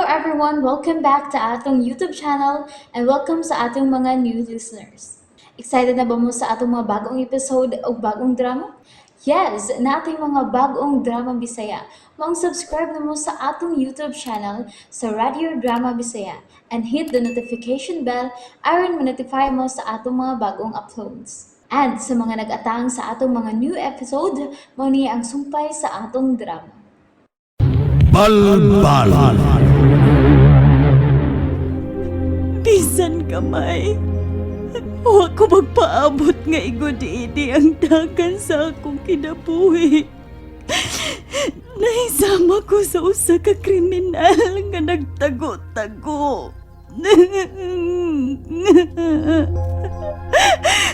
everyone! Welcome back to atong YouTube channel and welcome sa atong mga new listeners. Excited na ba mo sa atong mga bagong episode o bagong drama? Yes, naa tay mga bagong drama Bisaya. Maong subscribe na mo sa atong YouTube channel sa Radio Drama Bisaya and hit the notification bell aron ma-notify mo sa atong mga bagong uploads. And sa mga nag-atang sa atong mga new episode, mao ni ang sumpay sa atong drama. Balbal. Bisan gamay. Wa ko magpaabot nga igod-idi ang dagan sa akong kinabuhi. Nahisama ko sa usa ka kriminal nga nagtago-tago.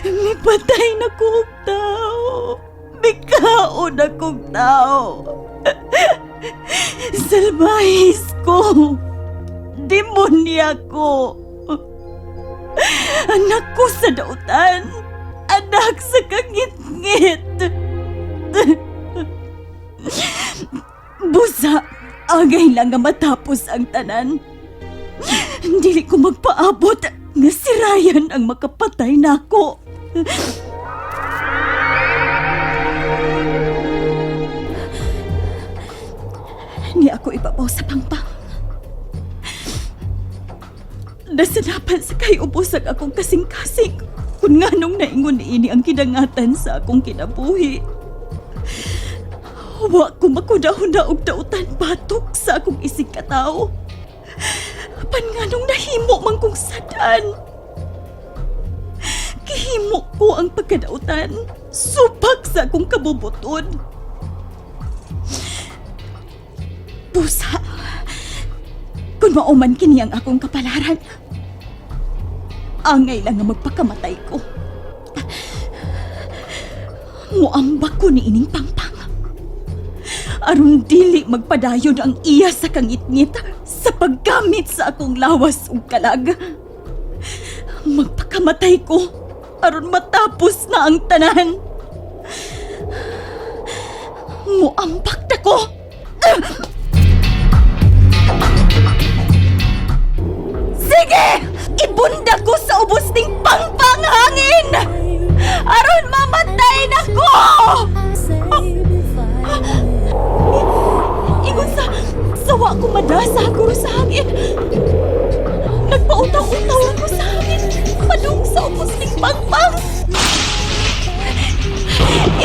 Mipatay na ko og tao. Mikaon na kog tao. Salbahis ko. Demonya ko. Anak ko sa dautan. Anak sa kangitngit. Busa, agay lang nga matapos ang tanan. Dili ko magpaabot nga si Ryan ang makapatay nako. Ni ako ibabaw sa pangpang. Nasanapan sa kay ubos ang akong kasing-kasing kung nganong naingon niini ang kidangatan sa akong kinabuhi. Wa ko makudahuna og dautan batok sa akong isig katawo. Apan nganong nahimo man kong sadan. Gihimo ko ang pagkadautan, supak sa akong kabubuton. Busa, kung mao man kini ang akong kapalaran, angay lang nga magpakamatay ko. Muambak ko ni ining pangpang. Aron dili magpadayon ang iya sa kangitngit sa paggamit sa akong lawas ug kalag. Magpakamatay ko aron matapos na ang tanan. Muambak na ko. Sige! Ibunda ko sa ubos ning pangpanghangin! Aron mamatay na ko! Ingon sa sawa ko madasa guro sa hangin. Nagpautaw-utaw ko sa hangin. Padung sa ubos ning pangpang.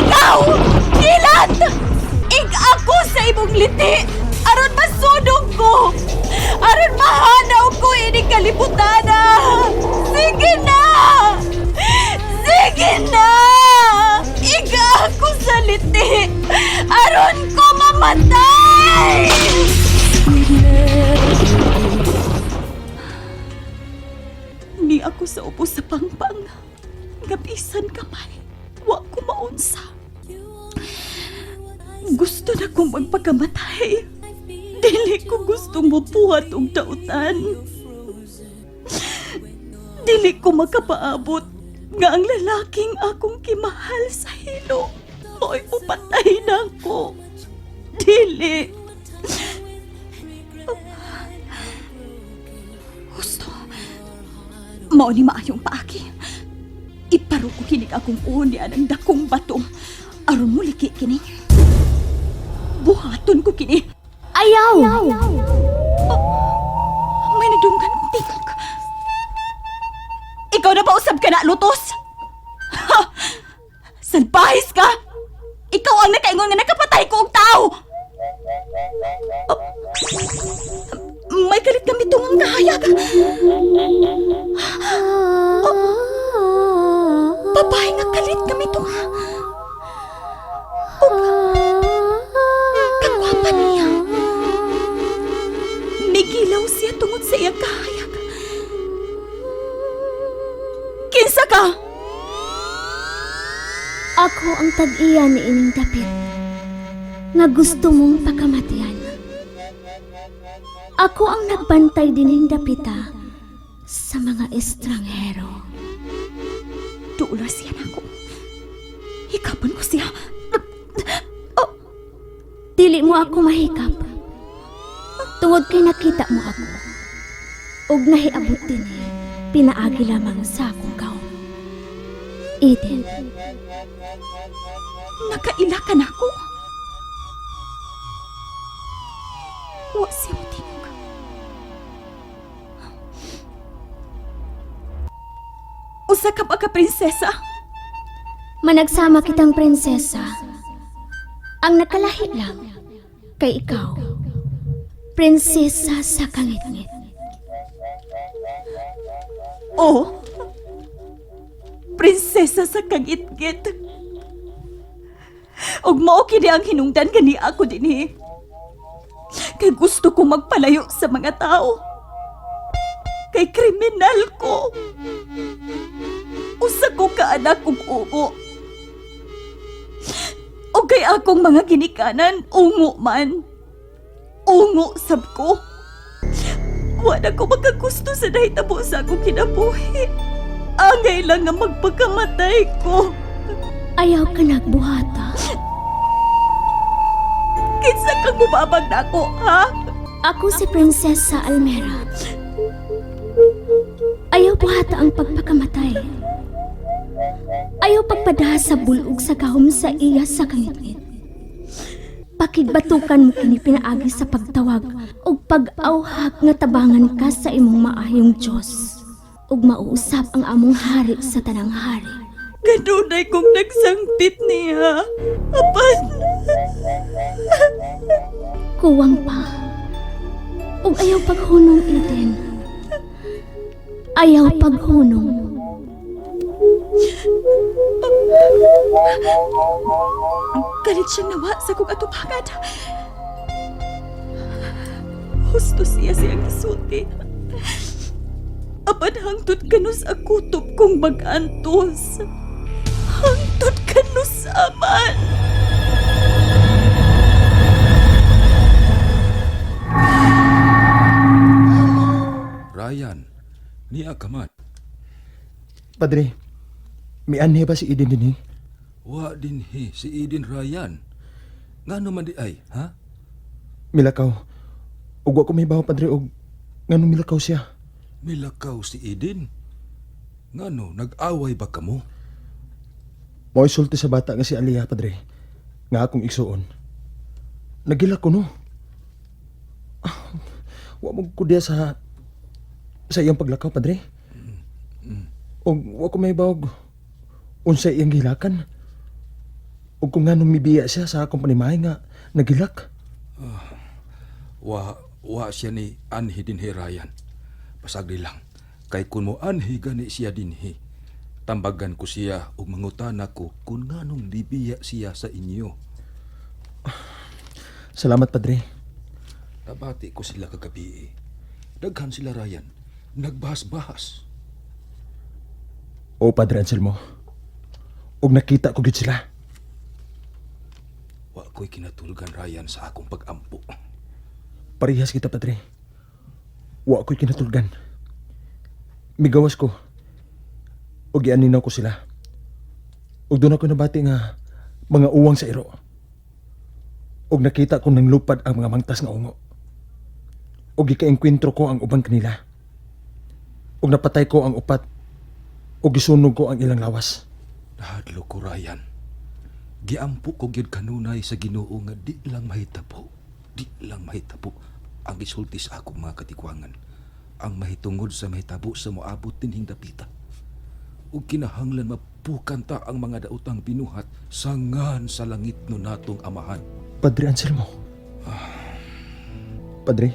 Ikaw! Kilat! Ig ako sa imong liti! Aron masunog ko! Aron mahanaw ko ining kalibutana! Sige na! Sige na! Ig ako sa liti! Aron ko mamatay! Ni ako sa ubos sa pangpang. Nga bisan kamay, wa ko maunsa. Gusto na kong magpakamatay. Dili ko gustong mabuhat og dautan. Dili ko makapaabot nga ang lalaking akong kimahal sa hilo mo'y mupatay na ko. Dili. Gusto. Mao ni maayong paaki. Iparo ko kinig akong uon ni anang dakong bato. Aron muliki kini. Buhaton ko kini. Ayaw! Oh, may nadunggan kong tingog. Ikaw na ba usab ka na, Lutos? Ha! Salbahis ka! Ikaw ang nakaingon nga nakapatay ko og tao! Oh, may kalit kami tungang kahayag. Oh, babae nga kalit kami tunga. Oh, kagwapa niya. Migilaw siya tungod sa iyang kahayag. Kinsa ka? Ako ang tag-iya ni ining dapit nga gusto mong pakamatian. Ako ang nagbantay dining dapita sa mga estranghero. Duula siya nako. Hikapan ko siya. Oh. Dili mo ako mahikap. Tungod kay nakita mo ako, ug nahiabot dinhi, pinaagi lamang sa akong gahom. Eden, Nakaila ka na ako. Wa siya motingog. Usa ka ba ka, prinsesa? Managsama kitang prinsesa. Ang nakalahi lang kay ikaw, prinsesa sa kangitngit. Oh, prinsesa sa kagitgit. Ug mao kini ang hinungdan gani ako dinhi. Kay gusto ko magpalayo sa mga tao. Kay kriminal ko. Usa ko ka anak ug ugo. O kay akong mga ginikanan, ungo man. Ungo sab ko. Wala ko makagusto sa nahitabo sa akong kinabuhi. Angay lang nga magpakamatay ko. Ayaw ka nagbuhata. Kinsa kang mubabag na ako, ha? Ako si Prinsesa Almera. Ayaw buhata ang pagpakamatay. Ayaw pagpadaha sa bulog sa gahom sa iya sa kangitngit. Pakigbatukan mo kini pinaagi sa pagtawag ug pag-awhag nga tabangan ka sa imong maayong Dios. Ug mauusap ang among hari sa tanang hari. Ganunay kong nagsangpit niya. Apan, Kuwang pa. Ug ayaw paghunong, Eden. Ayaw paghunong. Galit siyang nawa sa kong atubangan. Husto siya siyang isulti. Apan hangtod kanus akutob kong mag-antos. Hangtod kanus aman. Ryan, niya ka man. Padre, mianhe ba si Eden dinhi? Wa dinhi si Eden Ryan. Ngano man di ay, ha? Milakaw. Ug wa ko mahibaw, padre, og nganong milakaw siya. Milakaw si Eden. Ngano nag-away ba kamo? Mao'y sulti sa bata nga si Aliyah, padre, nga akong igsuon. Nagilak ko, no? Ah, wa mo ko diya sa iyang paglakaw, padre. Og wa ko mahibaw og unsa iyang gilakan. Ug kung nganong mibiya siya sa akong panimahay nga nagilak. Wa wa siya ni anhi dinhi Ryan. Pasagdi lang. Kay kun mo anhi gani siya dinhi. Tambagan ko siya ug mangutana ko kung nganong dibiya siya sa inyo. Salamat, padre. Nabati ko sila kagabi. Eh. Daghan sila Ryan. Nagbahas-bahas. O, Padre Anselmo. Ug nakita ko gid sila. Wa ko'y kinatulgan Ryan sa akong pagampo. Parehas kita, padre. Wa ko'y kinatulgan. Migawas ko. Ug gianinaw ko sila. Ug doon ako nabati nga mga uwang sa iro. Ug nakita ko nang lupad ang mga mangtas nga ungo. Ug gikaengkwentro ko ang uban kanila. Ug napatay ko ang upat. Ug gisunog ko ang ilang lawas. Nahadlok ko Ryan. Giampo ko gyud kanunay sa Ginoo nga di lang mahitabo. Di lang mahitabo ang gisulti sa akong mga katigwangan. Ang mahitungod sa mahitabo sa moabot dinhing dapita. Ug kinahanglan mapukan ta ang mga daotang binuhat sangan sa langit no natong amahan. Padre Anselmo. Padre,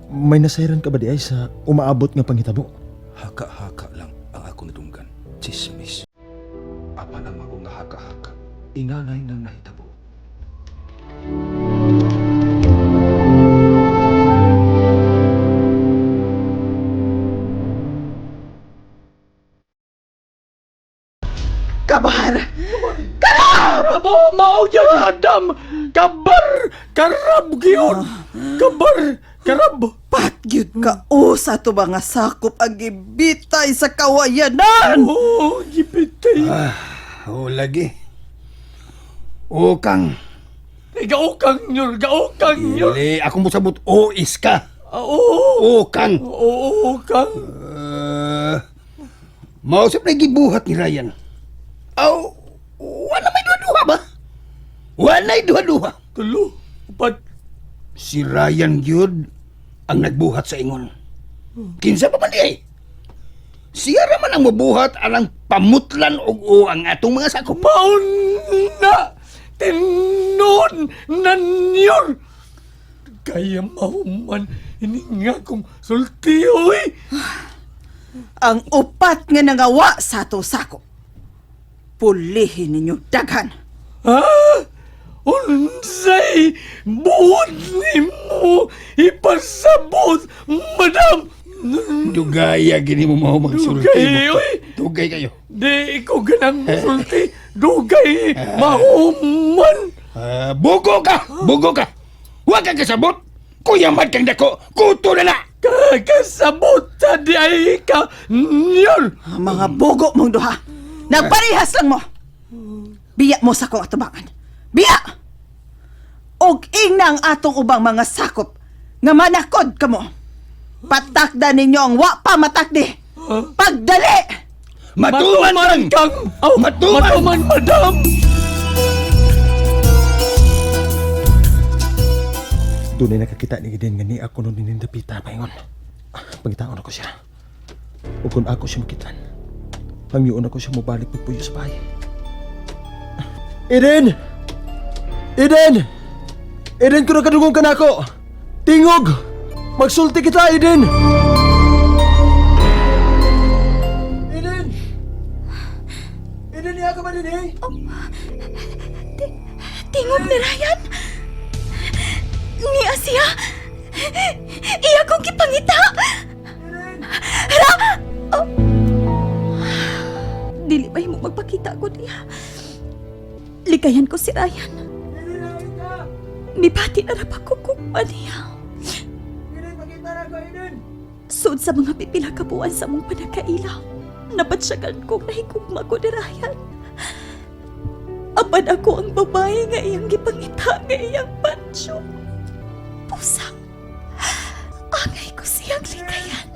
may nasayran ka ba di ay sa umaabot nga panghitabo? Haka-haka lang ang akong nadunggan. Chismis. Apan ang mao nga haka-haka. Inganay nang nahitabo. Kabar! Karab! Abo, mao yan, Adam! Kabar! Karab giyon! Kabar! Karab! Pat gyud ka o sa ato ba nga sakop ang gibitay sa kawayanan. Oh, gipitay! O lagi. O kang. Gaukang nyor, gaukang nyor. Dili, ako mo sabot ois ka. Ah, oo. Ukang. Oo, ukang. Mausap na gibuhat ni Ryan. Aw, wala may duha-duha ba? Wala duha-duha. Tulo, upat. Si Ryan gyud ang nagbuhat sa ingon. Kinsa pa man di ay? Siya ra man ang mabuhat alang pamutlan og o ang atong mga sakop. Maon na! Tinon na nyor! Kaya mahuman, ini nga kong sulti, oy! Ang upat nga nangawa sa atong sakop. Pulihin ninyo daghan. Ha? Unsay buot nimo ipasabot, madam? Dugaya gini mo mao magsulti Dugay, mo. oy! Dugay kayo. Di ko ganang sulti, dugay mahuman. Ah, bugo ka! Bugo ka! Huwag kang kasabot! Kuya man kang dako! Kuto na na! Kasabot sa di ay ka nyor! Ang mga bogo mong duha. Nagparehas lang mo. Biya mo sa akong atubangan. Biya! Og ingna ang atong ubang mga sakop nga manakod kamo. Patakda ninyo ang wa pa matakdi. Pagdali! Matuman kang! Kang! Aw, Matuman! Matuman, madam! Doon ay nakakita ni Eden nga ni ako nung ninindapita paingon. Pangitaon ako siya. O kung ako siya makitan, hangyoon ako siya mobalik pagpuyo sa bahay. Eden! Eden! Eden, kung nakadungong ka na ako! Tingog! Magsulti kita, Eden! Eden! Eden, niya ka ba din eh? Tingog ni Ryan! Niya siya! Iya kong gipangita! Ra! Oh. Dili ba mo magpakita ko niya? Likayan ko si Ryan. Mibati na rap ako kung niya. Sud sa mga pipila ka buwan sa mong panagkaila, napatsyagan kong nahigugma ko ni Ryan. Apan ako ang babae nga iyang gipangita nga iyang pancho. Pusang. Angay ko siyang likayan.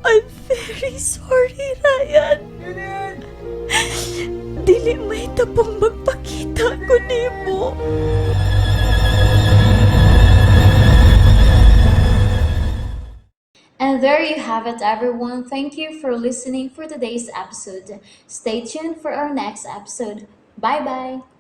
I'm very sorry, Ryan. Dili may tapong magpakita ko nimo. And there you have it, everyone. Thank you for listening for today's episode. Stay tuned for our next episode. Bye bye.